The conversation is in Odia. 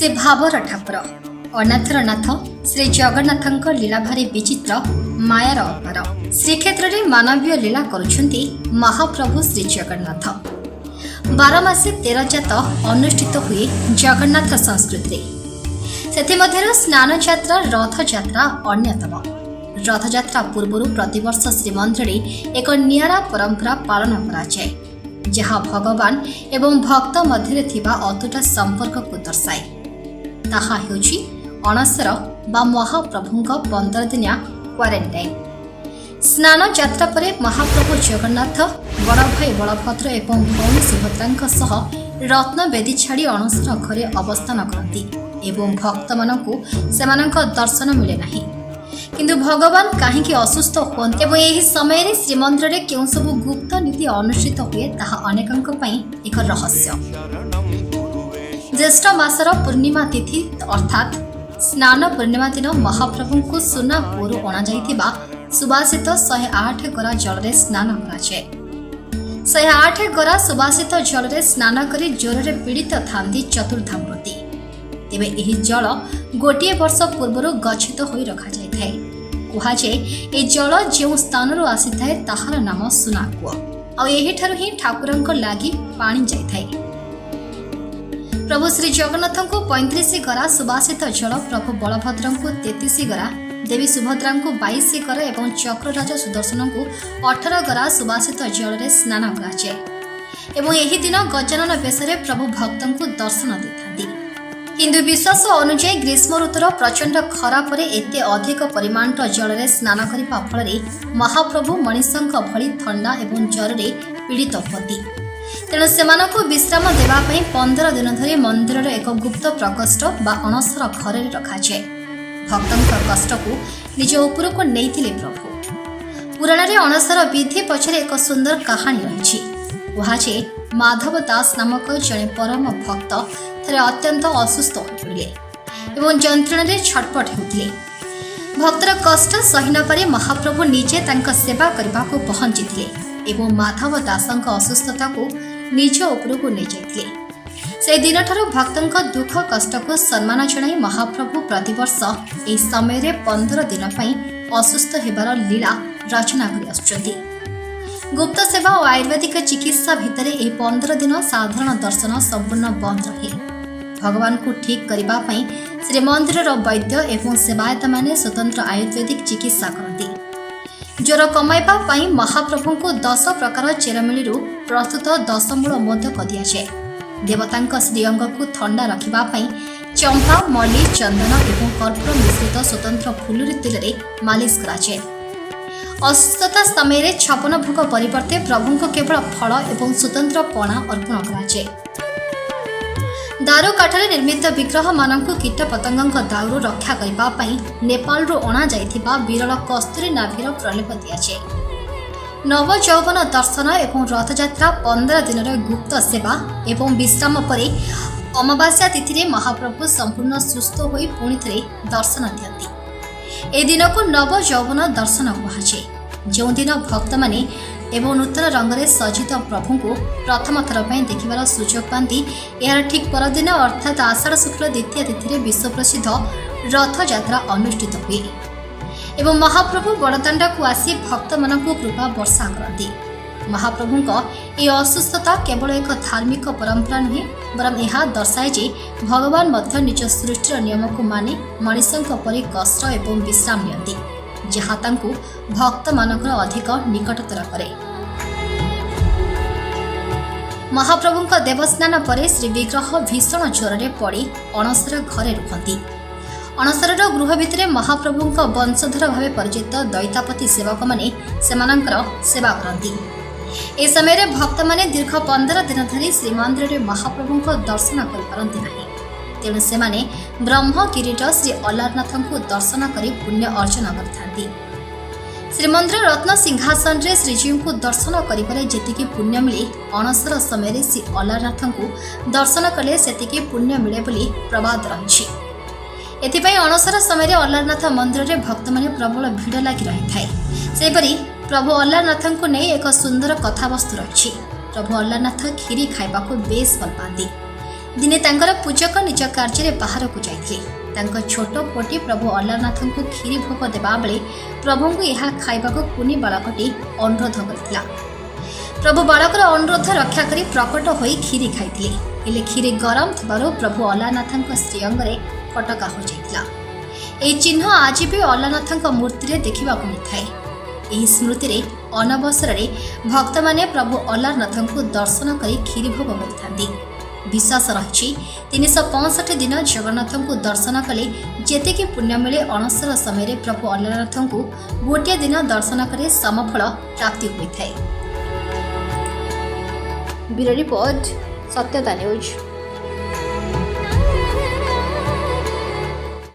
ସେ ଭାବର ଠାକୁର, ଅନାଥର ନାଥ ଶ୍ରୀ ଜଗନ୍ନାଥଙ୍କ ଲୀଳା ଭାରି ବିଚିତ୍ର, ମାୟାର ଅପାର। ଶ୍ରୀକ୍ଷେତ୍ରରେ ମାନବୀୟ ଲୀଳା କରୁଛନ୍ତି ମହାପ୍ରଭୁ ଶ୍ରୀ ଜଗନ୍ନାଥ। 12 ମାସେ 13 ଯାତ ଅନୁଷ୍ଠିତ ହୁଏ ଜଗନ୍ନାଥ ସଂସ୍କୃତିରେ। ସେଥିମଧ୍ୟରୁ ସ୍ନାନଯାତ୍ରା, ରଥଯାତ୍ରା ଅନ୍ୟତମ। ରଥଯାତ୍ରା ପୂର୍ବରୁ ପ୍ରତିବର୍ଷ ଶ୍ରୀମନ୍ଦିରରେ ଏକ ନିଆରା ପରମ୍ପରା ପାଳନ କରାଯାଏ, ଯାହା ଭଗବାନ ଏବଂ ଭକ୍ତ ମଧ୍ୟରେ ଥିବା ଅତୁଟ ସମ୍ପର୍କକୁ ଦର୍ଶାଏ। ତାହା ହେଉଛି ଅଣସର ବା ମହାପ୍ରଭୁଙ୍କ 15 ଦିନିଆ କ୍ୱାରେଣ୍ଟାଇନ୍। ସ୍ନାନ ଯାତ୍ରା ପରେ ମହାପ୍ରଭୁ ଜଗନ୍ନାଥ ବଡ଼ ଭାଇ ବଳଭଦ୍ର ଏବଂ ଭଉଣୀ ସୁଭଦ୍ରାଙ୍କ ସହ ରତ୍ନବେଦୀ ଛାଡ଼ି ଅଣସର ଘରେ ଅବସ୍ଥାନ କରନ୍ତି ଏବଂ ଭକ୍ତମାନଙ୍କୁ ସେମାନଙ୍କ ଦର୍ଶନ ମିଳେ ନାହିଁ। କିନ୍ତୁ ଭଗବାନ କାହିଁକି ଅସୁସ୍ଥ ହୁଅନ୍ତି ଏବଂ ଏହି ସମୟରେ ଶ୍ରୀମନ୍ଦିରରେ କେଉଁ ସବୁ ଗୁପ୍ତ ନୀତି ଅନୁଷ୍ଠିତ ହୁଏ, ତାହା ଅନେକଙ୍କ ପାଇଁ ଏକ ରହସ୍ୟ। ଜ୍ୟେଷ୍ଠ ମାସର ପୂର୍ଣ୍ଣିମା ତିଥି ଅର୍ଥାତ୍ ସ୍ନାନ ପୂର୍ଣ୍ଣିମା ଦିନ ମହାପ୍ରଭୁଙ୍କୁ ସୁନା କୂଅରୁ ଅଣାଯାଇଥିବା ସୁବାସିତ 108 ଗରା ଜଳରେ ସ୍ନାନ କରାଯାଏ। 108 ଗରା ସୁବାସିତ ଜଳରେ ସ୍ନାନ କରି ଜ୍ୱରରେ ପୀଡ଼ିତ ଥାନ୍ତି ଚତୁର୍ଦ୍ଧାମୂର୍ତ୍ତି। ତେବେ ଏହି ଜଳ ଗୋଟିଏ ବର୍ଷ ପୂର୍ବରୁ ଗଚ୍ଛିତ ହୋଇ ରଖାଯାଇଥାଏ। କୁହାଯାଏ, ଏହି ଜଳ ଯେଉଁ ସ୍ଥାନରୁ ଆସିଥାଏ, ତାହାର ନାମ ସୁନା କୂଅ। ଆଉ ଏହିଠାରୁ ହିଁ ଠାକୁରଙ୍କ ଲାଗି ପାଣି ଯାଇଥାଏ। ପ୍ରଭୁ ଶ୍ରୀ ଜଗନ୍ନାଥଙ୍କୁ 35 ଗରା ସୁବାସିତ ଜଳ, ପ୍ରଭୁ ବଳଭଦ୍ରଙ୍କୁ 33 ଗରା, ଦେବୀ ସୁଭଦ୍ରାଙ୍କୁ 22 ଗରା ଏବଂ ଚକ୍ରରାଜ ସୁଦର୍ଶନଙ୍କୁ 18 ଗରା ସୁବାସିତ ଜଳରେ ସ୍ନାନ କରାଯାଏ ଏବଂ ଏହି ଦିନ ଗଜାନନ ବେଶରେ ପ୍ରଭୁ ଭକ୍ତଙ୍କୁ ଦର୍ଶନ ଦେଇଥାନ୍ତି। ହିନ୍ଦୁ ବିଶ୍ୱାସ ଅନୁଯାୟୀ, ଗ୍ରୀଷ୍ମ ଋତୁର ପ୍ରଚଣ୍ଡ ଖରା ପରେ ଏତେ ଅଧିକ ପରିମାଣର ଜଳରେ ସ୍ନାନ କରିବା ଫଳରେ ମହାପ୍ରଭୁ ମଣିଷଙ୍କ ଭଳି ଥଣ୍ଡା ଏବଂ ଜ୍ୱରରେ ପୀଡ଼ିତ ହୁଅନ୍ତି। ତେଣୁ ସେମାନଙ୍କୁ ବିଶ୍ରାମ ଦେବା ପାଇଁ 15 ଦିନ ଧରି ମନ୍ଦିରର ଏକ ଗୁପ୍ତ ପ୍ରକୋଷ୍ଠ ବା ଅଣସର ଘରରେ ରଖାଯାଏ। ଭକ୍ତଙ୍କ କଷ୍ଟକୁ ନିଜ ଉପରକୁ ନେଇଥିଲେ ପ୍ରଭୁ। ପୁରାଣରେ ଅଣସର ବିଧି ପଛରେ ଏକ ସୁନ୍ଦର କାହାଣୀ ରହିଛି। କୁହାଯାଏ, ମାଧବ ଦାସ ନାମକ ଜଣେ ପରମ ଭକ୍ତ ଥରେ ଅତ୍ୟନ୍ତ ଅସୁସ୍ଥ ହୋଇପଡ଼ିଲେ ଏବଂ ଯନ୍ତ୍ରଣାରେ ଛଟପଟ ହେଉଥିଲେ। ଭକ୍ତର କଷ୍ଟ ସହି ନପାରି ମହାପ୍ରଭୁ ନିଜେ ତାଙ୍କ ସେବା କରିବାକୁ ପହଞ୍ଚିଥିଲେ ଏବଂ ମାଧବ ଦାସଙ୍କ ଅସୁସ୍ଥତାକୁ ନିଜ ଉପରକୁ ନେଇଯାଇଥିଲେ। ସେହି ଦିନଠାରୁ ଭକ୍ତଙ୍କ ଦୁଃଖ କଷ୍ଟକୁ ସମ୍ମାନ ଜଣାଇ ମହାପ୍ରଭୁ ପ୍ରତିବର୍ଷ ଏହି ସମୟରେ 15 ଦିନ ପାଇଁ ଅସୁସ୍ଥ ହେବାର ଲୀଳା ରଚନା କରି ଆସୁଛନ୍ତି। ଗୁପ୍ତ ସେବା ଓ ଆୟୁର୍ବେଦିକ ଚିକିତ୍ସା ଭିତରେ ଏହି 15 ଦିନ ସାଧାରଣ ଦର୍ଶନ ସମ୍ପୂର୍ଣ୍ଣ ବନ୍ଦ ରହେ। ଭଗବାନଙ୍କୁ ଠିକ୍ କରିବା ପାଇଁ ଶ୍ରୀମନ୍ଦିରର ବୈଦ୍ୟ ଏବଂ ସେବାୟତମାନେ ସ୍ୱତନ୍ତ୍ର ଆୟୁର୍ବେଦିକ ଚିକିତ୍ସା କରନ୍ତି। ଜ୍ୱର କମାଇବା ପାଇଁ ମହାପ୍ରଭୁଙ୍କୁ 10 ପ୍ରକାର ଚେରମୂଳିରୁ ପ୍ରସ୍ତୁତ ଦଶମୂଳ ମୋଦକ ଦିଆଯାଏ। ଦେବତାଙ୍କ ଶ୍ରୀଅଙ୍ଗକୁ ଥଣ୍ଡା ରଖିବା ପାଇଁ ଚମ୍ପା, ମଲ୍ଲି, ଚନ୍ଦନ ଏବଂ କର୍ପୂର ମିଶ୍ରିତ ସ୍ୱତନ୍ତ୍ର ଫୁଲୁରି ତେଲରେ ମାଲିସ କରାଯାଏ। ଅସୁସ୍ଥତା ସମୟରେ 56 ଭୋଗ ପରିବର୍ତ୍ତେ ପ୍ରଭୁଙ୍କୁ କେବଳ ଫଳ ଏବଂ ସ୍ୱତନ୍ତ୍ର ପଣା ଅର୍ପଣ କରାଯାଏ। ଦାରୁ କାଠରେ ନିର୍ମିତ ବିଗ୍ରହମାନଙ୍କୁ କୀଟପତଙ୍ଗଙ୍କ ଦାଉରୁ ରକ୍ଷା କରିବା ପାଇଁ ନେପାଳରୁ ଅଣାଯାଇଥିବା ବିରଳ କସ୍ତୁରୀ ନାଭିର ପ୍ରଲେପ ଦିଆଯାଏ। ନବଯୌବନ ଦର୍ଶନ ଏବଂ ରଥଯାତ୍ରା 15 ଦିନର ଗୁପ୍ତ ସେବା ଏବଂ ବିଶ୍ରାମ ପରେ ଅମାବାସ୍ୟା ତିଥିରେ ମହାପ୍ରଭୁ ସମ୍ପୂର୍ଣ୍ଣ ସୁସ୍ଥ ହୋଇ ପୁଣି ଥରେ ଦର୍ଶନ ଦିଅନ୍ତି। ଏହି ଦିନକୁ ନବଯୌବନ ଦର୍ଶନ କୁହାଯାଏ, ଯେଉଁଦିନ ଭକ୍ତମାନେ ଏବଂ ନୂତନ ରଙ୍ଗରେ ସଜ୍ଜିତ ପ୍ରଭୁଙ୍କୁ ପ୍ରଥମ ଥର ପାଇଁ ଦେଖିବାର ସୁଯୋଗ ପାଆନ୍ତି। ଏହାର ଠିକ୍ ପରଦିନ ଅର୍ଥାତ୍ ଆଷାଢ଼ ଶୁକ୍ଳ ଦ୍ୱିତୀୟା ତିଥିରେ ବିଶ୍ୱପ୍ରସିଦ୍ଧ ରଥଯାତ୍ରା ଅନୁଷ୍ଠିତ ହୁଏ ଏବଂ ମହାପ୍ରଭୁ ବଡ଼ଦାଣ୍ଡକୁ ଆସି ଭକ୍ତମାନଙ୍କୁ କୃପା ବର୍ଷା କରନ୍ତି। ମହାପ୍ରଭୁଙ୍କ ଏହି ଅସୁସ୍ଥତା କେବଳ ଏକ ଧାର୍ମିକ ପରମ୍ପରା ନୁହେଁ, ବରଂ ଏହା ଦର୍ଶାଏ ଯେ ଭଗବାନ ମଧ୍ୟ ନିଜ ସୃଷ୍ଟିର ନିୟମକୁ ମାନି ମଣିଷଙ୍କ ପରି କଷ୍ଟ ଏବଂ ବିଶ୍ରାମ ନିଅନ୍ତି, ଯାହା ତାଙ୍କୁ ଭକ୍ତମାନଙ୍କର ଅଧିକ ନିକଟତର କରେ। ମହାପ୍ରଭୁଙ୍କ ଦେବସ୍ନାନ ପରେ ଶ୍ରୀବିଗ୍ରହ ଭୀଷଣ ଜ୍ୱରରେ ପଡ଼ି ଅଣସର ଘରେ ରୁହନ୍ତି। ଅଣସରର ଗୃହ ଭିତରେ ମହାପ୍ରଭୁଙ୍କ ବଂଶଧର ଭାବେ ପରିଚିତ ଦଇତାପତି ସେବକମାନେ ସେମାନଙ୍କର ସେବା କରନ୍ତି। ଏହି ସମୟରେ ଭକ୍ତମାନେ ଦୀର୍ଘ 15 ଦିନ ଧରି ଶ୍ରୀମନ୍ଦିରରେ ମହାପ୍ରଭୁଙ୍କ ଦର୍ଶନ କରିପାରନ୍ତି ନାହିଁ। ତେଣୁ ସେମାନେ ବ୍ରହ୍ମକିରୀଟ ଶ୍ରୀ ଅଲାରନାଥଙ୍କୁ ଦର୍ଶନ କରି ପୁଣ୍ୟ ଅର୍ଜନ କରିଥାନ୍ତି। ଶ୍ରୀମନ୍ଦିର ରତ୍ନ ସିଂହାସନରେ ଶ୍ରୀଜୀଉଙ୍କୁ ଦର୍ଶନ କରିବାରେ ଯେତିକି ପୁଣ୍ୟ ମିଳେ, ଅଣସର ସମୟରେ ଶ୍ରୀ ଅଲାରନାଥଙ୍କୁ ଦର୍ଶନ କଲେ ସେତିକି ପୁଣ୍ୟ ମିଳେ ବୋଲି ପ୍ରବାଦ ରହିଛି। ଏଥିପାଇଁ ଅଣସର ସମୟରେ ଅଲାରନାଥ ମନ୍ଦିରରେ ଭକ୍ତମାନେ ପ୍ରବଳ ଭିଡ଼ ଲାଗି ରହିଥାଏ। ସେହିପରି ପ୍ରଭୁ ଅଲାରନାଥଙ୍କୁ ନେଇ ଏକ ସୁନ୍ଦର କଥାବସ୍ତୁ ରହିଛି। ପ୍ରଭୁ ଅଲାରନାଥ କ୍ଷୀରି ଖାଇବାକୁ ବେଶ୍ ଭଲ ପାଆନ୍ତି। ଦିନେ ତାଙ୍କର ପୂଜକ ନିଜ କାର୍ଯ୍ୟରେ ବାହାରକୁ ଯାଇଥିଲେ। ତାଙ୍କ ଛୋଟ ପୁଅଟି ପ୍ରଭୁ ଅଲାରନାଥଙ୍କୁ କ୍ଷୀରି ଭୋଗ ଦେବାବେଳେ ପ୍ରଭୁଙ୍କୁ ଏହା ଖାଇବାକୁ କୁନି ବାଳକଟି ଅନୁରୋଧ କରିଥିଲା। ପ୍ରଭୁ ବାଳକର ଅନୁରୋଧ ରକ୍ଷା କରି ପ୍ରକଟ ହୋଇ କ୍ଷୀରି ଖାଇଥିଲେ। ହେଲେ କ୍ଷୀରି ଗରମ ଥିବାରୁ ପ୍ରଭୁ ଅଲାରନାଥଙ୍କ ଶ୍ରୀଅଙ୍ଗରେ ଫଟକା ହୋଇଯାଇଥିଲା। ଏହି ଚିହ୍ନ ଆଜି ବି ଅଲାରନାଥଙ୍କ ମୂର୍ତ୍ତିରେ ଦେଖିବାକୁ ମିଳିଥାଏ। ଏହି ସ୍ମୃତିରେ ଅନବସରରେ ଭକ୍ତମାନେ ପ୍ରଭୁ ଅଲାରନାଥଙ୍କୁ ଦର୍ଶନ କରି କ୍ଷୀରି ଭୋଗ କରିଥାନ୍ତି। ବିଶ୍ୱାସ ରହିଛି, 365 ଦିନ ଜଗନ୍ନାଥଙ୍କୁ ଦର୍ଶନ କଲେ ଯେତିକି ପୁଣ୍ୟ ମିଳେ, ଅଣସର ସମୟରେ ପ୍ରଭୁ ଅଲାରନାଥଙ୍କୁ ଗୋଟିଏ ଦିନ ଦର୍ଶନ କଲେ ସମଫଳ ପ୍ରାପ୍ତି ହୋଇଥାଏ। ବ୍ୟୁରୋ ରିପୋର୍ଟ, ସତ୍ୟତା ନ୍ୟୁଜ୍।